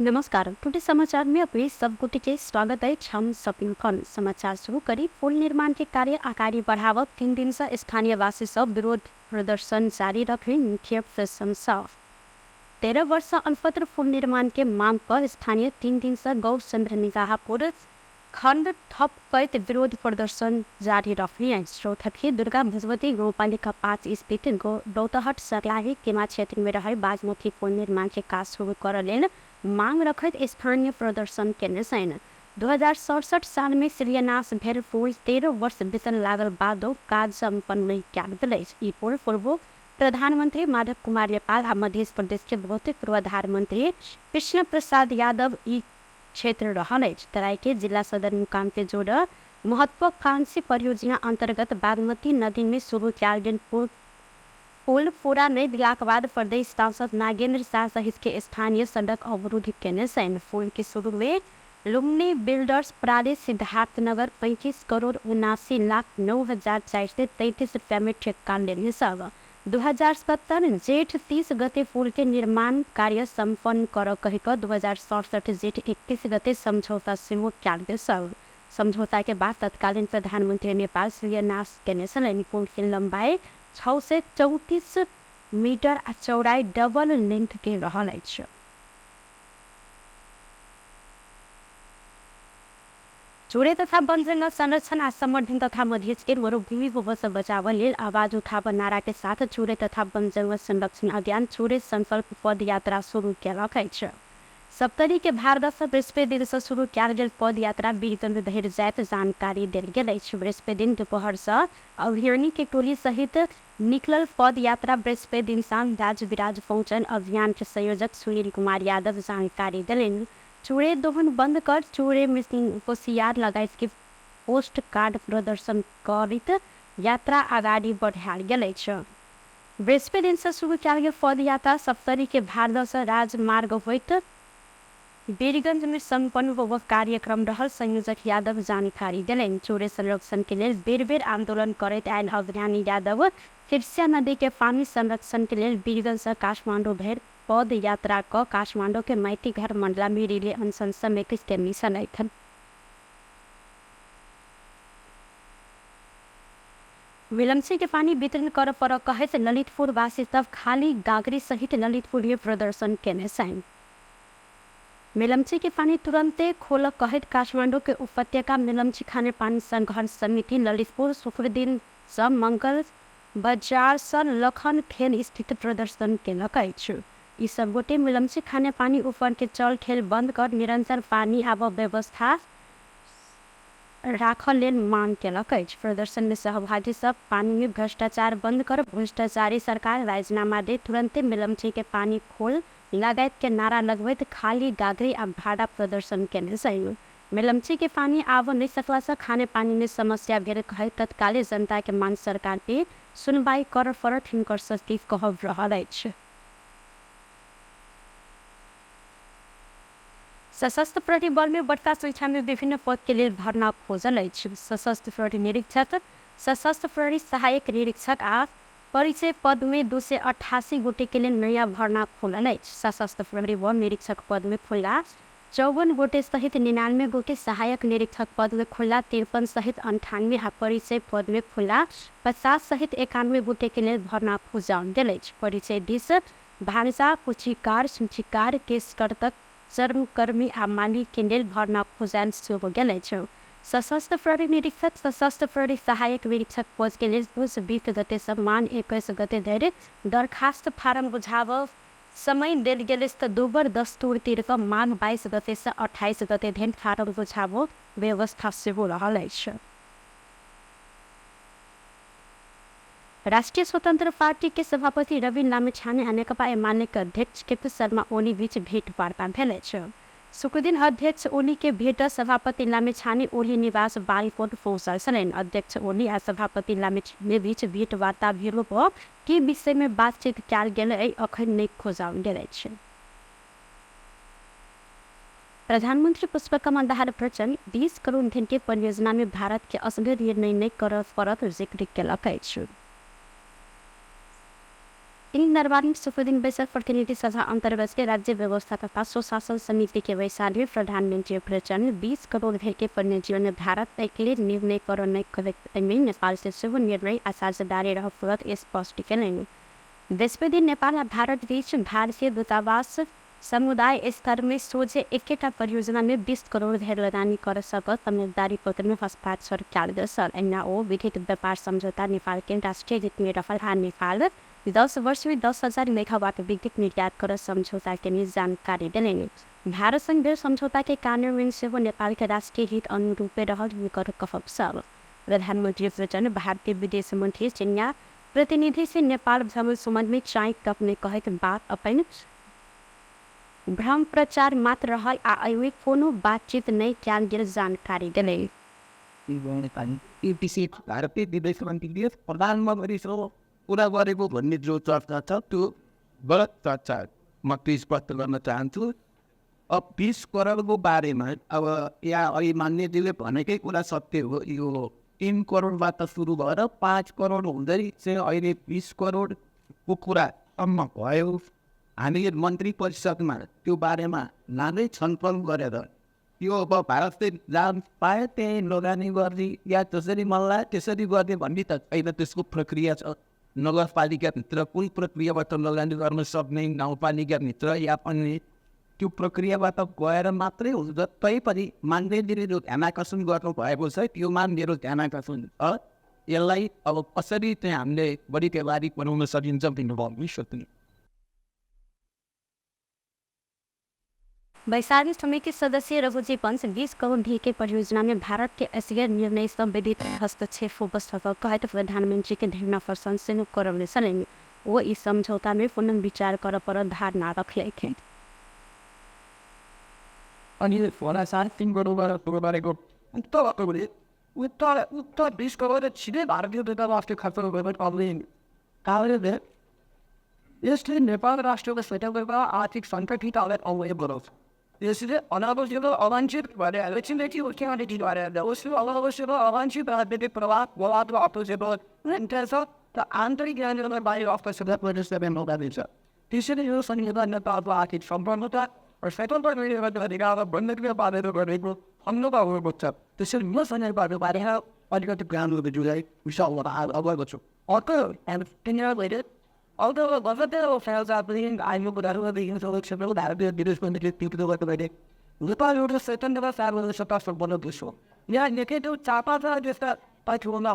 नमस्कार, टुडे समाचार में अपने सब गोटे के स्वागत अछि। हम सपना खान। समाचार शुरू करी। पुल निर्माण के कार्य अगाडि बढ़ावब 3 दिन से स्थानीयवासी सब विरोध प्रदर्शन जारी रखने मुख्य प्रशंसा। 13 वर्ष अल्पत्र पुल निर्माण के मांग पर स्थानीय 3 दिन से गौरचंद्र निगाहपुर खण्ड ठप करैत विरोध प्रदर्शन जारी रखने अछि। चौथकी दुर्गा भगवती गाउँपालिका 5 स्थित रौतहट सर्लाही केमा क्षेत्र में रहल बागमती पुल निर्माण के काज शुरू कर लेल मांग रखैत स्थानीय प्रदर्शन केने छनि। 2067 साल में शिलान्यास भेल पुल 13 वर्ष बीतल लागल बादो काज सम्पन्न नहि कयल गेल अछि। ई पुल पूर्व प्रधानमंत्री माधव कुमार नेपाल आ मध्य प्रदेश के भौतिक पूर्वाधार मंत्री कृष्ण प्रसाद यादव ई क्षेत्र रहल अछि। तराई के जिला सदरमुकाम के जोड़ महत्वाकांक्षी परियोजना अंतर्गत बागमती नदी में शुरू कयल गेल पुल पूरा नहि भेलाक बाद प्रदेश सांसद नागेंद्र शाह सहित के स्थानीय सड़क अवरुद्ध केने छनि। पुल के शुरू में लुम्बिनी बिल्डर्स प्राली सिद्धार्थनगर 35 करोड़ 79 लाख 9,433 रुपया में ठेक्का लेने सब। 2070 जेठ 30 गते पुल के निर्माण कार्य सम्पन्न कर कहि कऽ 2067 जेठ 31 गते सम्झौता सेहो कयल गेल सब। सम्झौता के बाद तत्कालीन प्रधानमंत्री नेपाल शिलान्यास केने छलनि। पुल के लम्बाई 634 मीटर आ चौड़ाई डबल लेंथ के रहल अछि। चूड़े तथा वन संरक्षण आ संवर्धन तथा मधेश के मरुभूमि होबऽ से बचावऽ लेल आवाज उठाबऽ नारा के साथ चूड़े तथा वन जंगल संरक्षण अभियान चूड़े संकल्प पद यात्रा शुरू केलक अछि। सप्तरी के भारदह सँ बृहस्पति दिन सँ शुरू कयल गेल पद यात्रा बीरगंज धरि जायत जानकारी देल गेल अछि। बृहस्पति दिन दुपहर सँ अभियानी के टोली सहित निकलल पद यात्रा बृहस्पति दिन साँझ राजविराज पहुँचल। अभियान के संयोजक सुनील कुमार यादव जानकारी देलनि। चूड़े दोहन बंद कर चूड़े कोशियार लगायत के पोस्ट कार्ड प्रदर्शन करैत यात्रा अगाडि बढ़ायल गेल अछि। बृहस्पति दिन सँ शुरू कयल गेल पद यात्रा सप्तरी के भारदह सँ राजमार्ग होइत बीरगंज में सम्पन्न होबऽ कार्यक्रम रहल संयोजक यादव जानकारी देलनि। चूड़े संरक्षण के लेल बेर बेर आंदोलन करैत आयल अभियानी यादव तिरसिया नदी के पानी संरक्षण के लेल बीरगंज सँ काठमांडू धरि पद यात्रा कऽ काठमांडू के माइती घर मंडला में रिले अनशन समेत केने छलथि। विलम्बी के पानी वितरण कर पर कहैत ललितपुर वासी सब खाली गागरी सहित ललितपुर में प्रदर्शन केने छनि। मेलम्ची के पानी तुरंते खोल कहैत काठमांडू के उपत्यका मेलम्ची खाने पानी संघर्ष समिति ललितपुर शुक्र दिन सँ मंगल बाजार सँ लखन खेल स्थित प्रदर्शन केलक अछि। ई सब गोटे मेलम्ची खाने पानी ऊपर के चल खेल बंद कर निरंतर पानी आबऽ व्यवस्था राखऽ लेल मांग केलक अछि। प्रदर्शन में सहभागी सब पानी में भ्रष्टाचार बंद कर भ्रष्टाचारी सरकार राजीनामा दे तुरंते मेलम्ची के पानी खोल लगायत के नारा लगबैत खाली गागरी आ भाड़ा प्रदर्शन केने छल। मेलम्ची के पानी आबऽ नहि सकला सँ खाने पानी में समस्या भेल कहैत तत्काले जनता के मांग सरकार के सुनवाई करऽ पड़त हिनकर सबके कहब रहल अछि। सशस्त्र प्रहरी बल में बड़का संख्या में विभिन्न पद के लेल भर्ना खोजल अछि। सशस्त्र प्रहरी निरीक्षक, सशस्त्र प्रहरी सहायक निरीक्षक आ परिचय पद में 288 गोटे के लेल नयाँ भर्ना खोलल अछि। सशस्त्र प्रहरी बल निरीक्षक पद में खुल्ला 54 गोटे सहित 99 गोटे, सहायक निरीक्षक पद में खुल्ला 53 सहित 98 आ परिचय पद में खुल्ला 50 सहित 91 गोटे के लेल भर्ना खोजल गेल अछि। परिचय दिस भान्सा, कुचीकार, सूचीकार, केशकर्तक, चर्मकर्मी आ माली के लेल भर्ना खोजायल सेहो गेल अछि। सशस्त्र प्रहरी निरीक्षक, सशस्त्र प्रहरी सहायक निरीक्षक पद के लेल पुस 20 गते सँ माघ 21 गते धरि दरखास्त फारम बुझाबऽ समय देल गेल अछि तऽ दोबर दस्तूर तिर कऽ माघ 22 गते सँ 28 गते धरि फारम बुझाबऽ व्यवस्था सेहो रहल अछि। राष्ट्रिय स्वतंत्र पार्टी के सभापति रवि लामिछाने आ नेकपा एमाले के अध्यक्ष केपी शर्मा ओली बीच भेंटवार्ता भेल अछि। शुक्रदिन अध्यक्ष ओली के भेंट सभापति लामिछाने ओली निवास बालकोट पहुँचल छलनि। अध्यक्ष ओली आ सभापति लामिछाने बीच भेंटवार्ता भेलो पर की विषय में बातचीत कयल गेल अछि अखन नहि खोजाओल गेल अछि। प्रधानमंत्री पुष्पकमल दाहाल प्रचण्ड 20 करोड़ धन के परियोजना में भारत के असगर निर्णय नहि करऽ पड़त जिक्र केलक अछि। तीन दरबार में शुक्रदिन बैसल प्रतिनिधि सभा अंतर्गत के राज्य व्यवस्था तथा सुशासन समिति के बैसार में प्रधानमंत्री प्रचण्ड 20 करोड़ धरि के परियोजना भारत एकले निर्णय कर नहि करैत एहिमे नेपाल से सेहो निर्णय आ साझेदारी रह पड़त स्पष्ट केलनि। बृहस्पति नेपाल आ भारत बीच भारतीय दूतावास समुदाय स्तर में सोझे एकेटा परियोजना में 20 करोड़ धरि लगानी कर सकत समझदारी पत्र में हस्ताक्षर कयल गेल छल। एहिना ओ विधिक व्यापार समझौता नेपाल के राष्ट्रीय हित में रहल आ नेपाल 10 वर्ष में 10,000 मेगावाट विद्युत निर्यात कर समझौता के जानकारी देलनि। भारत संग भेल समझौता के कार्यान्वयन सेहो नेपाल के राष्ट्रीय हित अनुरूपे रहल हुनकर कहब छल। प्रधानमंत्री प्रचण्ड भारतीय विदेश मंत्री चिनिया प्रतिनिधि से नेपाल भ्रमण संबंध में चाय कप में कहैत बात अपन भ्रम प्रचार मात्र रहल आ एहिमे कोनो बातचीत नहि कयल गेल जानकारी देलनि। भारतीय विदेश मन्त्रीले प्रधानमन्त्रीसँग कुरा गरेको भन्ने जो चर्चा छ त्यो गलत चर्चा, म त्यो स्पष्ट गर्न चाहन्छु। अब 20 करोडको बारेमा अब यहाँ अहिले मान्यजीले भनेकै कुरा सत्य हो। यो 3 करोडबाट सुरु भएर 5 करोड हुँदै चाहिँ अहिले 20 करोडको कुरासम्म भयो। हामीले मन्त्री परिषदमा त्यो बारेमा लाँदै छलफल गरेर यो अब भारतले जहाँ पायो त्यहीँ लगानी गर्ने या जसरी मन लाग्यो त्यसरी गर्ने भन्ने त छैन, त्यसको प्रक्रिया छ। नगरपालिकाभित्र कुन प्रक्रियाबाट लगानी गर्न सक्ने, गाउँपालिकाभित्र या अन्य, त्यो प्रक्रियाबाट गएर मात्रै हुन्छ। तैपनि मान्यजीले जो ध्यानाकर्षण गर्नुभएको छ त्योमा मेरो ध्यानाकर्षण छ। यसलाई अब कसरी चाहिँ हामीले बढी व्यवहारिक बनाउन सकिन्छ भन्ने भन्नु सक्दिनँ। बैसार समिति सदस्य रघुजी पंत 20 करोड़ के परियोजना में भारत के असगर निर्णय से विधित हस्तक्षेप हो सकल कहैत प्रधानमंत्री के धरना प्रशंसा सेहो करौने छलनि। ओ ई समझौता में पुनः विचार करऽ पड़त धारणा रखलखिन। अनि 3.5 करोडबाट सुरु गरेको उक्त उक्त 20 करोड सिधै भारतीय दूतावासले खर्च गरेको कारणले यसले नेपाल राष्ट्रको स्वतन्त्रता आर्थिक सङ्कट अवैध बनाउँछ। यसले अनावश्यक अवाञ्छित भएर उसले अनावश्यक अवाञ्छित राजनीतिक प्रभाव र आन्तरिक बाहिर अवश्यकता मौका दिन्छ। त्यसैले यो संहिता नेपालको आर्थिक सम्पन्नता र स्वतन्त्र अधिकार बन्दकीय बारेर गरेको खण्डता भएको छ। त्यसैले यो संहिताको बारेमा अलिकति ज्ञान जुलाई अवगत छु। अर्को नेपाल एउटा स्वतन्त्र सार्वजनिक सत्ता सम्पन्न देश हो। यहाँ निकै त्यो 4-5 जस्ता पाठ्यक्रममा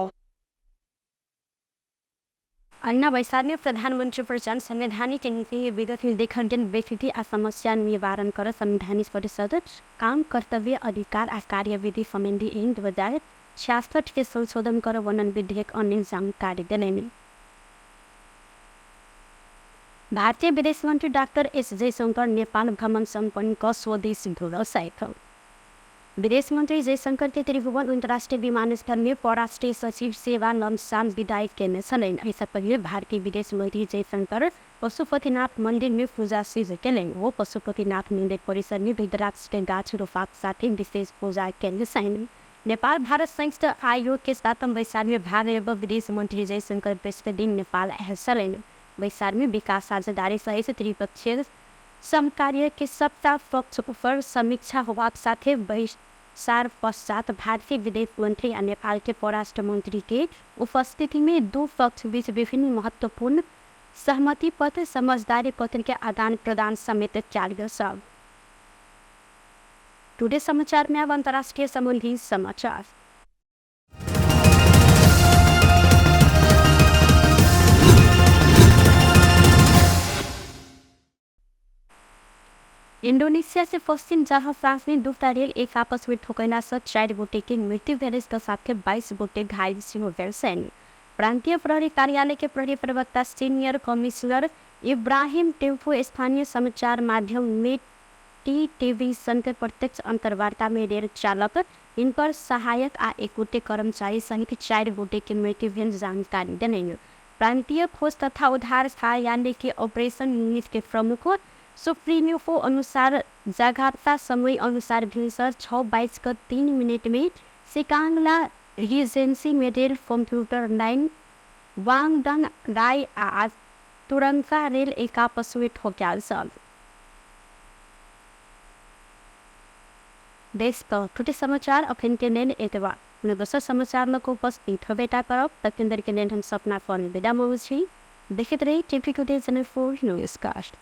अन्ना बैसार में प्रधानमंत्री प्रचण्ड संवैधानिक नीति विगत में देखल गेल विकृति आ समस्या निवारण कर संवैधानिक परिषद काम कर्तव्य अधिकार आ कार्यविधि सम्बन्धी ऐन 2066 के संशोधन कर वर्णन विधेयक अन्य जानकारी देलनि। भारतीय विदेश मंत्री डाक्टर एस जयशंकर नेपाल भ्रमण सम्पन्न क स्वदेश घुरल छथि। विदेश मंत्री जयशंकर के त्रिभुवन अंतर्राष्ट्रीय विमानस्थल में परराष्ट्रीय सचिव सेवा लमसाम विदाई केने छलनि। एहिसँ पहिले भारतीय विदेश मंत्री जयशंकर पशुपतिनाथ मंदिर में पूजा सेहो केलनि। ओ पशुपतिनाथ मंदिर परिसर में रुद्राक्ष के गाछ रोपाक साथे विशेष पूजा केने छलनि। नेपाल भारत संयुक्त आयोग के 7म बैसार में भाग लेब विदेश मंत्री जयशंकर बृहस्पति दिन नेपाल आयल छलनि। बैसार में विकास साझेदारी सहित त्रिपक्षीय समकार्य के सबटा पक्ष पर समीक्षा होबाक साथे बैसार पश्चात भारतीय विदेश मंत्री आ नेपाल के परराष्ट्र मंत्री के उपस्थिति में दू पक्ष बीच विभिन्न महत्वपूर्ण सहमति पत्र समझदारी पत्र के आदान प्रदान समेत कयल गेल छल। टुडे समाचार में अब अंतर्राष्ट्रीय संबंधी समाचार। इंडोनेशिया से पश्चिम जावा फ्रांस में दूटा रेल एक आपस में ठोकैला से 4 गोटे के मृत्यु भेल साथे 22 गोटे घायल सेहो भेल छनि। प्रांतीय प्रहरी कार्यालय के प्रहरी प्रवक्ता सीनियर कमिश्नर इब्राहिम टेम्पो स्थानीय समाचार माध्यम मेटी टीवी संग प्रत्यक्ष अंतर्वार्ता में रेल चालक हिनकर सहायक आ 1 गोटे कर्मचारी सहित 4 गोटे के मृत्यु भेल जानकारी देलनि। प्रांतीय खोज तथा उद्धार कार्यालय के ऑपरेशन यूनिट के प्रमुख सुप्रीमो अनुसार जागरूकता समय अनुसार भिन्सर 6:22 में सिकांगला रिजेंसी में रेल कंप्यूटर लाइन वांगडंग राय आ तुरंका रेल एक आपस में ठोक्याल छल। देश ठुटे समाचार अखन के लेल एतबा। दोसर समाचार लऽ कऽ उपस्थित होबेटा करब, तखन के लेल हम सपना फोन विदा मांगै छी। देखैत रही टीवी टुडे चैनल 4। नमस्कार।